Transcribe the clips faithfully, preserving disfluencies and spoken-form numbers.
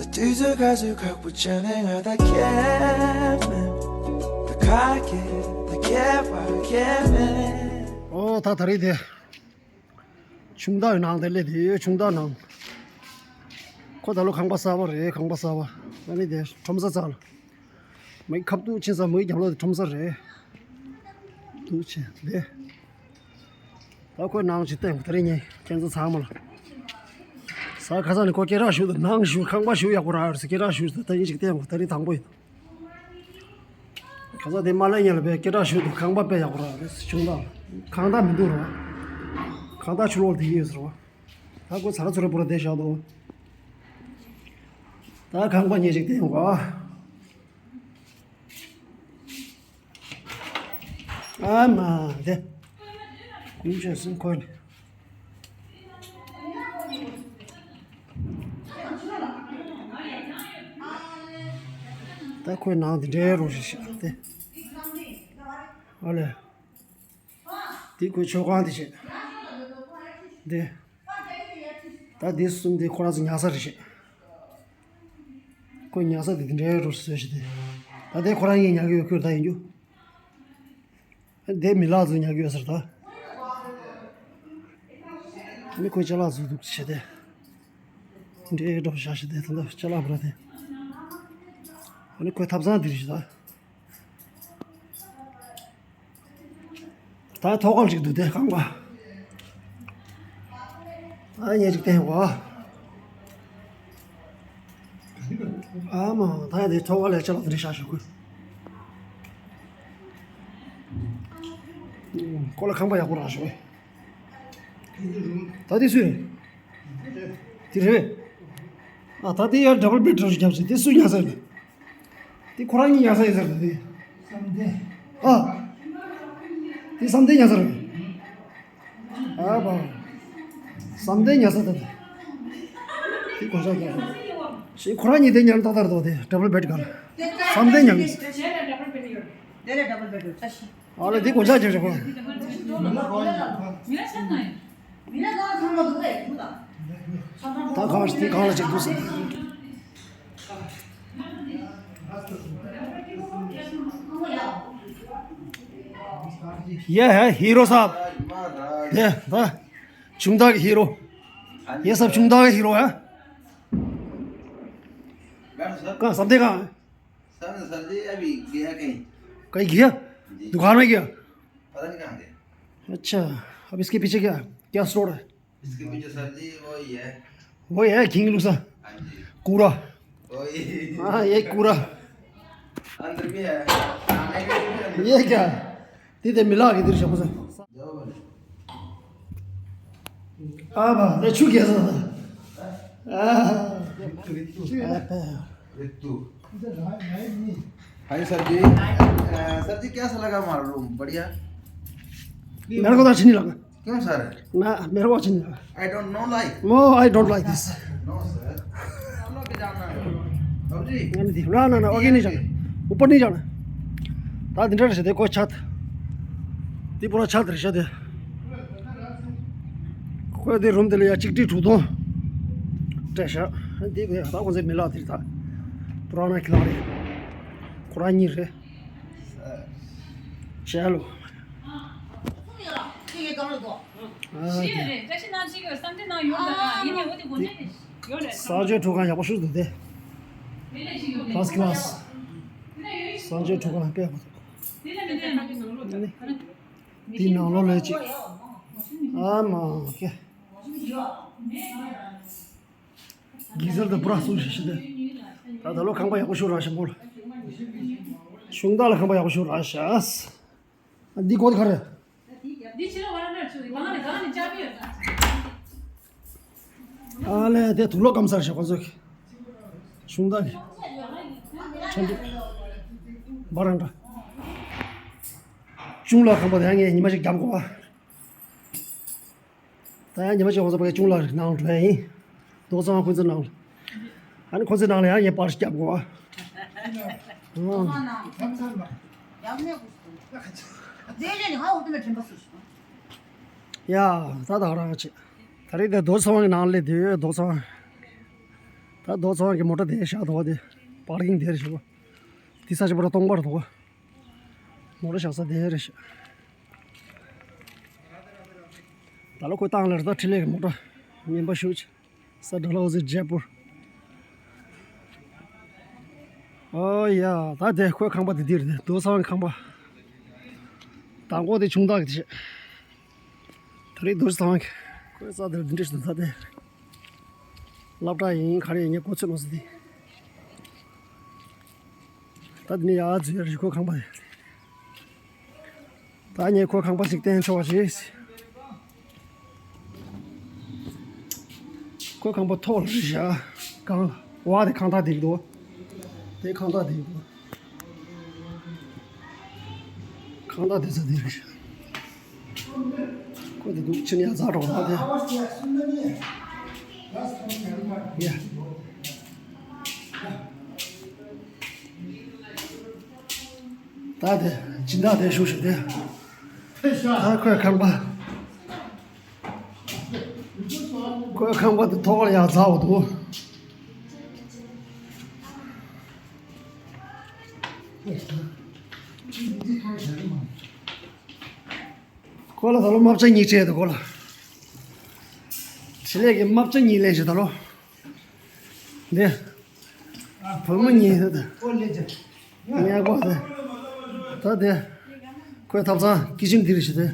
དུས་ཚོད་ག་ཚོད་ཁག་པོ་བྱས་ནས་ང་ད་ཁྱད་མེད། ད་ཁ་སྐད་ད་ཁྱད་པར་ཁྱད་མེད། ཨོ་ད་ད་རེས་དེ། ཆུང་བདག་ནང་དེ་སླེབས་དེ་ཡོད། ཆུང་བདག་ནང་། ཁོ་ད་ལོ་ཁང་པ་གསར་པ་རེད། ཁང་པ་གསར་པ། ཨ་ནི་དེ་ཁྲོམ་ས་ཚང་ལ། མིག་ཁབ་ཏུ་ཕྱིན་ས་མིག་རྒྱབ་ལོགས་དེ་ཁྲོམ་ས་རེད། འདུག་ཕྱིན་དེ། ད་ཁོའི་ནང་ཅིག་བསྟན་དགོས། ད་རེས་ངས་ཁྱེད་ཚོ་ཚང་མ་ལ། ཟ་ཁ་ས་ནས་ཁོ་སྐད་གྲགས་ཞུ་དང་ནང་ཞུ་ཁང་པ་ཞུ་ཡག་པོ་རག་ཡོད་ཟེར་སྐད་གྲགས་ཞུ་ཟེར། ད་ཡིན་ཅིག་བསྟན་དགོས། ད་རེས་དང་པོ་ཡིན། ཁ་ས་དེ་མ་ལེ་ཉལ་བའི་སྐད་གྲགས་ཞུ་དང་ཁང་པ་དཔེ་ཡག་པོ་རག་རེད་ཆུང་བདག་ཁང་བདག་མི་འདུག་ར། ཁང་བདག་ཆུ་ལོག་དེ་ཡིན་ཟེར་བ། ད་ཁོ་ཚ་ར་ཚུ་ར་པོ་ར་བསྡད་བཞག་འདུག་ད་ཁང་པ་ཉེ་ཅིག་བསྟན་དགོས། ཨ་མ་དེ། ཀུན་སྤྱོད་སེམས་ཁོ་ནི། ད་ཁོའི་ནང་དེ་འདྲའི་རོ་ཞིག་ཤག་དེ། ཨ་ལེ། དེ་ཁོའི་མཆོད་ཁང་དེ་བྱས། དེ། ད་དེ་གསུམ་དེ་ཁོ་རང་ཚོ་ཉལ་ས་རེད་བྱས། ཁོ་ཉལ་ས་དེ་དེ་འདྲའི་རོ་ཞིག་བཟོས་ཤག་དེ། ད་དེ་ཁོ་རང་གཉིས་ཉལ་གི་ཡོད་ཁུལ་ད་ཡིན་རྒྱུ། དེ་མི་ལག་ཚོ་ཉལ་གི་ཡོད་ཟེར་ད། མི་ཁོའི་ཅ་ལག་ཚོ་འདུག་བྱས་ཏེ། འདྲེ་སྒྲོག་བཞག་བྱས་ཏེ་ད་ལྟ་ཅ་ལག་བུ་ར་དེ། ཨ་ནི་ཁོའི་ཐབ་ཚང་འདི་རེད་ད། ད་ཐོག་ཁ་ཅིག་འདུག་དེ་ཁང་པ། ཨ་ཉེ་ཅིག་བསྟན་བ། ཨ་མ་ད་ཡ་དེ་ཐོག་ཁ་ལས་ཅ་ལག་འདི་རེད་བཞག་ཞོག་གུ། ཁོ་ལ་ཁང་པ་ཡག་པོ་རག་ཤོག་ད་དེ་སུས་རེད། དེ་རེད། ཨ་ད་དེ་ཡར་ཌབ་བལ་བེཌ་རུམ་ཞིག་བརྒྱབ་ཟེར། དེ་སུས་ཉལ་ས་རེད། དེ་ཁོ་རང་གཉིས་ཉལ་ས་ཡིན་ཟེར་དེ། ཨ། དེ་བསམ་གཏན་ཉལ་ས་རེད། ཨ་བ། བསམ་གཏན་ཉལ་ས་དེ། དེ་གོ་ཆ་རྒྱག་ཞེས་ཁོ་རང་གཉིས་དེ་ཉལ་ཏག་ཏག་རེད་དེ་ཌབ་བལ་བེཌ་ག་ལ། བསམ་གཏན་ཉལ་གི། ཨ་ལ་དེ་གོ་ཆ་རྒྱག་ཞེས་ཁོ། ད་གང་ཞིག་དེ་གང་ལ་ཅིག་འདུག་ཟེར། ये है हीरो साहब। ये, हाँ, चुंगदा के हीरो। ये सब चुंगदा के हीरो है। कहाँ, सब देखा है? सर, सर जी अभी गया कहीं। कहीं गया? जी। दुकान में गया? पता नहीं कहाँ गया। अच्छा, अब इसके पीछे क्या है? क्या स्टोर है? इसके पीछे सर जी वही है। वही है किंग लूसा। हाँ जी। कूड़ा। वही। हाँ, ये कूड़ा। अंदर भी है। खाने के लिए भी अंदर। ये क्या है? दीदी मिला के इधर से मुझे। जाओ बोले। आ बा, ये छू गया था। आ। रितु, रितु। रितु। हाय सर जी। अ, सर जी, कैसा लगा हमारा रूम? बढ़िया? मेरे को तो अच्छा नहीं लगा। क्यों सर? ना, मेरे को अच्छा नहीं लगा। I don't know like। No, I don't like this। No sir. हम लोग भी जाना है। बाबू जी। नहीं, नहीं, ना, ना, ना, आगे नहीं जाना। ऊपर नहीं जाना। ད་འདི་འདྲ་རེད་ཤག་དེ་ཁོ་ཆད། འདི་པོ་ར་ཆད་རེད་ཤག་དེ། ཁོས་དེ་རུམ་དེ་ལ་ཡ་གཅིག་ཁྲི་དྲུག་སྟོང་སྤྲད་ཤག་འདི་བས་ད་ཁོ་ཚོའི་མི་ལག་དེ་རེད་ད། པུ་ར་ན་ཁི་ལག་རེད། ཁོ་རང་གཉིས་རེད། ཅལ་ལོ། ཨ་དེ། ས་ཆའི་ཁྲོད་ཁང་ཡག་པོ་ཞིག་འདུག་དེ། First class། ས་ཆའི་ཁྲོད་ཁང་དཔེ་ཡག་པོ་འདུག་དེའི་ནང་ལོགས་ལ་ཅིག་ཨ་མ་ཁེ། གི་ཟར་དང་པུ་ར་སུ་ཞིག་ཞིག་དེ། ད་ད་ལོ་ཁང་པ་ཡག་པོ་ཞིག་རག་ཤག་མོ་ལ། ཆུང་བདག་ལ་ཁང་པ་ཡག་པོ་ཞིག་རག་ཤག་འདི་གོ་དེ་ག་རེ། འདི་ཕྱི་ལོགས་བར་འདྲ་ཆུ་གང་ནས་གང་ནས་བཅག་གི་ཡོད་ད། ཨ་ལས་དེ་དུག་ལོག་སྐམ་སར་ཞིག་ཁོ་ཚོས། ཆུང་བདག་གི་ཁྲ་འདུག་བར་འདྲ། ཅུང་ལ་ཁང་པ་དེ་ངས་ཉི་མ་ཞིག་བརྒྱབ་དགོས་པ། ད་ཡང་ཉི་མ་གཅིག་ཁོང་ཚོ་ཕ་གི་ཅུང་ལ་ནང་འགྲོ་ཡ་ཡིན། རྡོ་ཚང་ཁོང་ཚོ་ནང་ལ། ཨ་ནི་ཁོང་ཚོའི་ནང་ལ་ཡང་ངས་པར་ཞིག་བརྒྱབ་དགོས་པ། ཡ། ད་ད་རང་ཆེ། ད་རེས་དེ་རྡོ་ཚང་གི་ནང་སླེབས་དུས་རྡོ་ཚང་། ད་ ད་རྡོ་ཚང་གི་མོ་ཊ་དེ་བཞག་འདུག་བ། དེ་པར་ཀིང་དེ་རེད་ཤག་པ། དེ་ས་ཆ་པུ་ར་སྟོང་པར་འདུག་བ། མོ་ཊ་བཞག་ས་དེ་རེད་ཤག་ད་ལོ་ཁོས་བཏང་ལེར་ད་འཕྲིན་ལས་ཀྱི་མོ་ཊ་ངན་པ་ཞུ་ཆེ། ས་ཌལ་ཧོ་ཟི་ཇེ་པུར། ཨོ་ཡ། ད་དེ་ཁོའི་ཁང་པ་དེ་འདིར་དེ་རྡོ་ཚང་གི་ཁང་པ། དང་པོ་དེ་ཆུང་བདག་གི་དེ་བྱས། ད་རེས་རྡོ་ཚང་གི་ཁོའི་ས་དེར་འདི་འདྲ་ཞིག་འདུག་ད་དེ། སློབ་གྲྭ་ཡིན་ག་རེ་ཡིན་ངས་གོ་ཚོད་མ་སོང་དེ། ད་དེ་ནས་ཡར་འཛུལ་ཡ་རེད། ཁོའི་ཁང་པ་རེད། ད་ངས་ཁོའི་ཁང་པ་ཞིག་བསྟན་ཆོག་པ་བྱེད། ཁོའི་ཁང་པ་ཐོག་ལ་རེད་བཞག་གང་ལ། འོ་དེ་ཁང་ཐག་དེ་འདུག་དེ་ཁང་ཐག་དེ་འདུག་ཁང་ཐག་དེ་ཚ་དེ་རེད་བཞག་ཁོ་དེ་འདུག་ཕྱི་ནས་ཡར་འཛེགས་འགྲོ་ར་དེ། ཡ། ད་དེ་སྦྱིན་བདག་དེ་བཞུགས་ཤིག་དེ། ད་ཁོའི་ཁང་པ། ཁོའི་ཁང་པ་དེ་ཐོག་ལ་ཡར་འཛེགས་འོ་འདུག་ཁོ་ལ་ད་ལོ་རྨ་བྱ་གཉིས་སྤྲད་འདུག་ཁོ་ལ། འཕྲིན་ལས་ཀྱི་རྨ་བྱ་གཉིས་ལེན་ཞིག་ད་ལོ། འདི། བུ་མོ་གཉིས་ད། ཉལ་གོ་ད། ད་དེ། ཁོའི་ཐབ་ཚང་ཀི་ཆན་འདི་རེད་ཤག་དེ།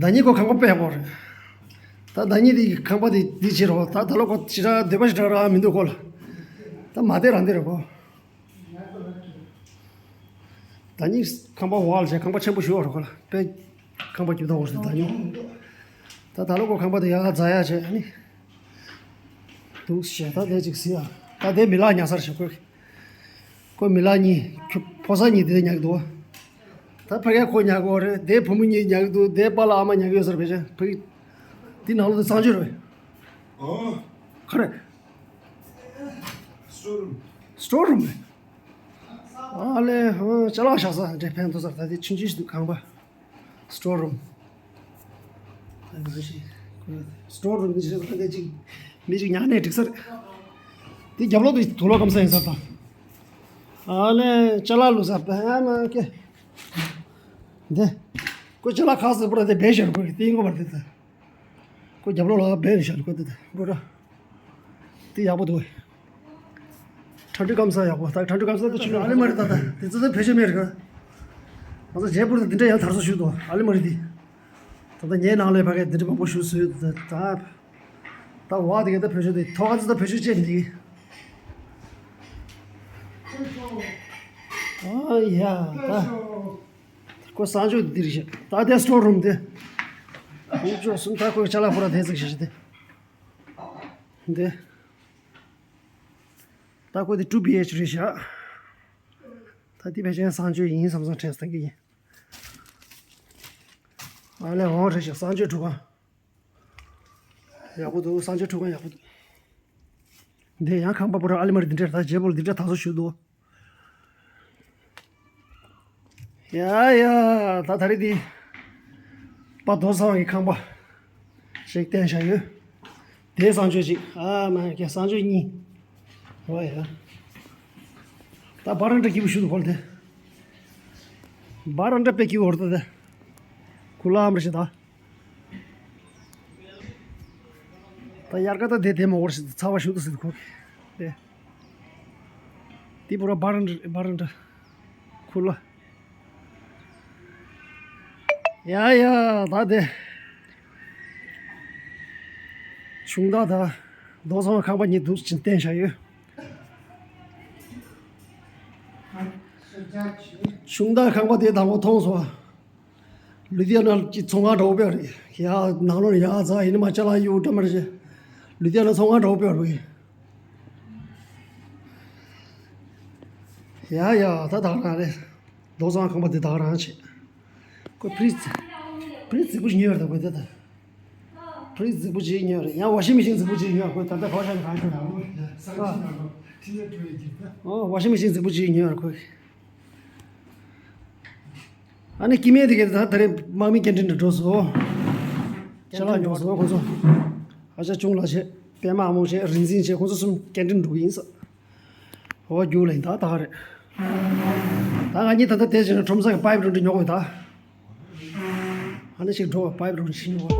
ཟླ་ཉི་ཁོ་ཁང་པ་དཔེ་ཡག་པོ་རེད། ད་ཟླ་ཉི་དེ་ཁང་པ་དེ་འདི་བྱེད་རོགས། ད་ད་ལོ་ཁོ་ཞེ་དྲག་འདོད་པ་ཞེ་དྲག་རག་མི་འདུག་ཁོ་ལ། ད་མ་བསྡད་རང་བསྡད་རེད་ཁོ། ཟླ་ཉི་ཁང་པ་འོག་ལ་བྱས་ཁང་པ་ཆེན་པོ་ཞིག་ཡོད་རེད་ཁོ་ལ། དཔེ་ཁང་པ་རྒྱུ་དང་འོག་ཟེར་ཟླ་ཉི། ད་ད་ལོ་ཁོ་ཁང་པ་དེ་ཡར་འཛེགས་ཡ་བྱས་ཨ་ནི། འདུག་ཞེས་ད་དེ་ཅིག་ཟེར་ཡ། ད་དེ་མི་ལག་ཉར་ས་རེད་ཤག་ཁོས། ཁོ་མི་ལག་གཉིས། ཁྱོད་ཕོ་གསར་གཉིས་དེ་ཉར་གི་འདུག་ད་ཕ་གིར་ཁོ་ཉར་གི་ཡོད་རེད། དེ་བུ་མོ་གཉིས་ཉར་གི་འདུག་དེ་པཱ་ལགས་ཨ་མ་ཉར་གི་ཡོད་ས་རེད། ཕལ་ཆེར་ཕ་གི་དེ་ནང་ལོགས་དེ་གསང་སྤྱོད་རེད། ཨོ། ག་རེ། སི་ཊོར་རུམ། སི་ཊོར་རུམ་རེད། ཨ་ལས། ཨོ། ཅ་ལག་བཞག་ས་འདྲ་ཕན་ཐོགས་ས་རེད། ད་དེ་ཆུང་ཆུང་ཞིག་འདུག་ཁང་པ། སི་ཊོར་རུམ། སི་ཊོར་རུམ་འདི་ཞིག་ལ་འདི་ཅིག་མི་ཅིག་ཉར་ནས་འགྲིག་ས་རེད། འདི་རྒྱབ་ལོགས་འདི་དུག་ལོག་སྐམ་ས་ཡིན་ས་དང་། ཨ་ལས་ཅ་ལག་བླུགས་ས་པ་ཨ་མ་ཀེ། འདི། ཁོ་ཅ་ལག་ཁག་ཟེར་པོ་ར་དེ་སྦས་ཤར་བོ་རེད། དེ་ཡིན་གོ་བར་དེ་ད། ཁོ་རྒྱབ་ལོགས་ལ་སྦས་ནས་ཤར་ཁོ་དེ་ད་འགྲོ་ར། དེ་ཡག་པོ་འདུག་ཁྲ་འབྲི་སྐམ་ས་ཡག་པོ། ད་ཁྲ་འབྲི་སྐམ་ས་དེ་ཆུ་ལ་ཨ་ལེ་མ་རེད་ད། ད་དེ་ཚོ་ད་བེད་སྤྱོད་མེད་རེད་ག་ང་ཚོ་རྒྱལ་པོར་ད་དེ་འདྲ་ཡང་དར་སོ་ཞུ་དོ་ཨ་ལེ་མ་རེད་དེ། ད་ལྟ་ངའི་ནང་ལས་ཕ་གས་དེ་འདྲ་མང་པོ་ཞུ་སོས་ད་ད། ད་བ་དེ་གས་ད་བེད་སྤྱོད་དེ་ཐོག་ཁ་ཚོ་ད་བེད་སྤྱོད་བྱེད་མི་འདུག་ཨ་ཡ་ད། ཁོ་གསང་སྤྱོད་འདིར་བཞག་ད་དེ་སི་ཊོར་རུམ་དེ། ཁོང་ཚོ་གསུམ་ད་ཁོའི་ཅ་ལག་ཕོ་ར་དེ་ཟིག་བཞག་དེ། འདི། ད་ཁོ་དེ་ཊུ་བི་ཨེཆ་རེད་བཞག་ད་དེ་ཕལ་ཆེར་གསང་སྤྱོད་ཡིན་བསམ་བསམ་དྲན་སྟངས་ཀྱི་ཡིན། ཨ་ལས་འོང་རེད་བཞག་གསང་སྤྱོད་ཁྲུས་ཁང་། ཡག་པོ་འདུག་གསང་སྤྱོད་ཁྲུས་ཁང་ཡག་པོ་འདུག་འདི་ཡང་ཁང་པ་པོ་ར་ཨ་ལེ་མ་རི་འདི་འདྲ་ད་རྗེ་བོ་འདི་འདྲ་ད་གཟོད་ཞུ་འདུག་ཡ་ཡ་ད་ད་རེས་འདི་པ་རྡོ་ཚང་གི་ཁང་པ་ཞིག་བསྟན་བཞག་ཡོད། དེ་གསང་སྤྱོད་ཅིག་ཨ་མ་ཀྱ་གསང་སྤྱོད་གཉིས། འོ་ཡ། ད་བ་རན་འདྲ་སྐྱིད་པོ་ཞུ་འདུག་ཁོ་ལ་དེ། བ་རན་འདྲ་དཔེ་སྐྱིད་པོ་རེད་ད་དེ། ཁུ་ལ་ཨམ་རེ་ཞིག་ད། ད་དབྱར་ཁ་ད་དེ་དེ་མོ་བོར་ཞིག་ཚ་བ་ཞུ་ད་ཟེར་ཁོ། དེ། དེ་པུ་ར་བ་རན་འདྲ་བ་རན་འདྲ། ཁུ་ལ། ཡ་ཡ་ད་དེ། ཆུང་བདག་ད། རྡོ་ཚང་ཁང་པ་གཉིས་འདུག་ཅིང་བསྟན་བཞག་ཡོད། ཆུང་བདག་ཁང་པ་དེ་དང་པོ་མཐོང་སོང་། ལུ་དྷི་ཡ་ན་གྱི་ཚོང་ཁང་འདྲ་བོ་དཔེ་རེད། ཡ་ནང་ལོགས་ཡ་ཚ་ཡིན་ན་མ་ཅ་ལག་གཡུག་འདྲ་མ་རེད། ལུ་དྷི་ཡ་ན་ཚོང་ཁང་འདྲ་བོ་དཔེ་རེད། ཡ་ཡ་ད་དག་རང་རེད། རྡོ་ཚང་ཁང་པ་དེ་དག་རང་བྱེད། ཁོ་ཕྲིས། ཕྲིས་རྫིག་པོ་ཞིག་ཉོས་རེད་ད་ཁོས་ད་ད། ཕྲིས་རྫིག་པོ་ཅིག་ཉོས་རེད། ཡང་ཝ་ཤིང་མེ་ཤིན་རྫིག་པོ་ཅིག་ཉོས། ཁོས་ད་ལྟ་གོ་ཤ་གང་ཤོད་ཡང་ལོ། ཨོ་ཝ་ཤིང་མེ་ཤིན་རྫིག་པོ་ཅིག་ཉོས་རེད་ཁོས། ཨ་ནི་སྐྱེ་དམན་དེ་གས་ད་ད་རེས་དམག་མི་སྐྱེལ་འདྲེན་དུ་འགྲོ་སོང་། ཅ་ལག་ཉོ་སོང་ཁོ་ཚོ། ཨ་ཅག་ཅུང་ལ་བྱེད། པད་མ་ཨ་མོ་བྱས། རིག་འཛིན་བྱས། ཁོང་ཚོ་གསུམ་སྐད་འཕྲིན་འགྲོ་གི་ཡིན་ས། འོ་རྒྱུགས་ལ་ཡིན་ད། ད་ག་རེད། ད་ང་གཉིས་ད་ལྟ་དེ་བྱས་ན་ཁྲོམ་ས་གི་པའིབ་རང་འདྲ་ཉོ་དགོས་ད། ཨ་ནི་ཞིག་འགྲོ་བ། པའིབ་རང་ཞིག་ཉོ་བ།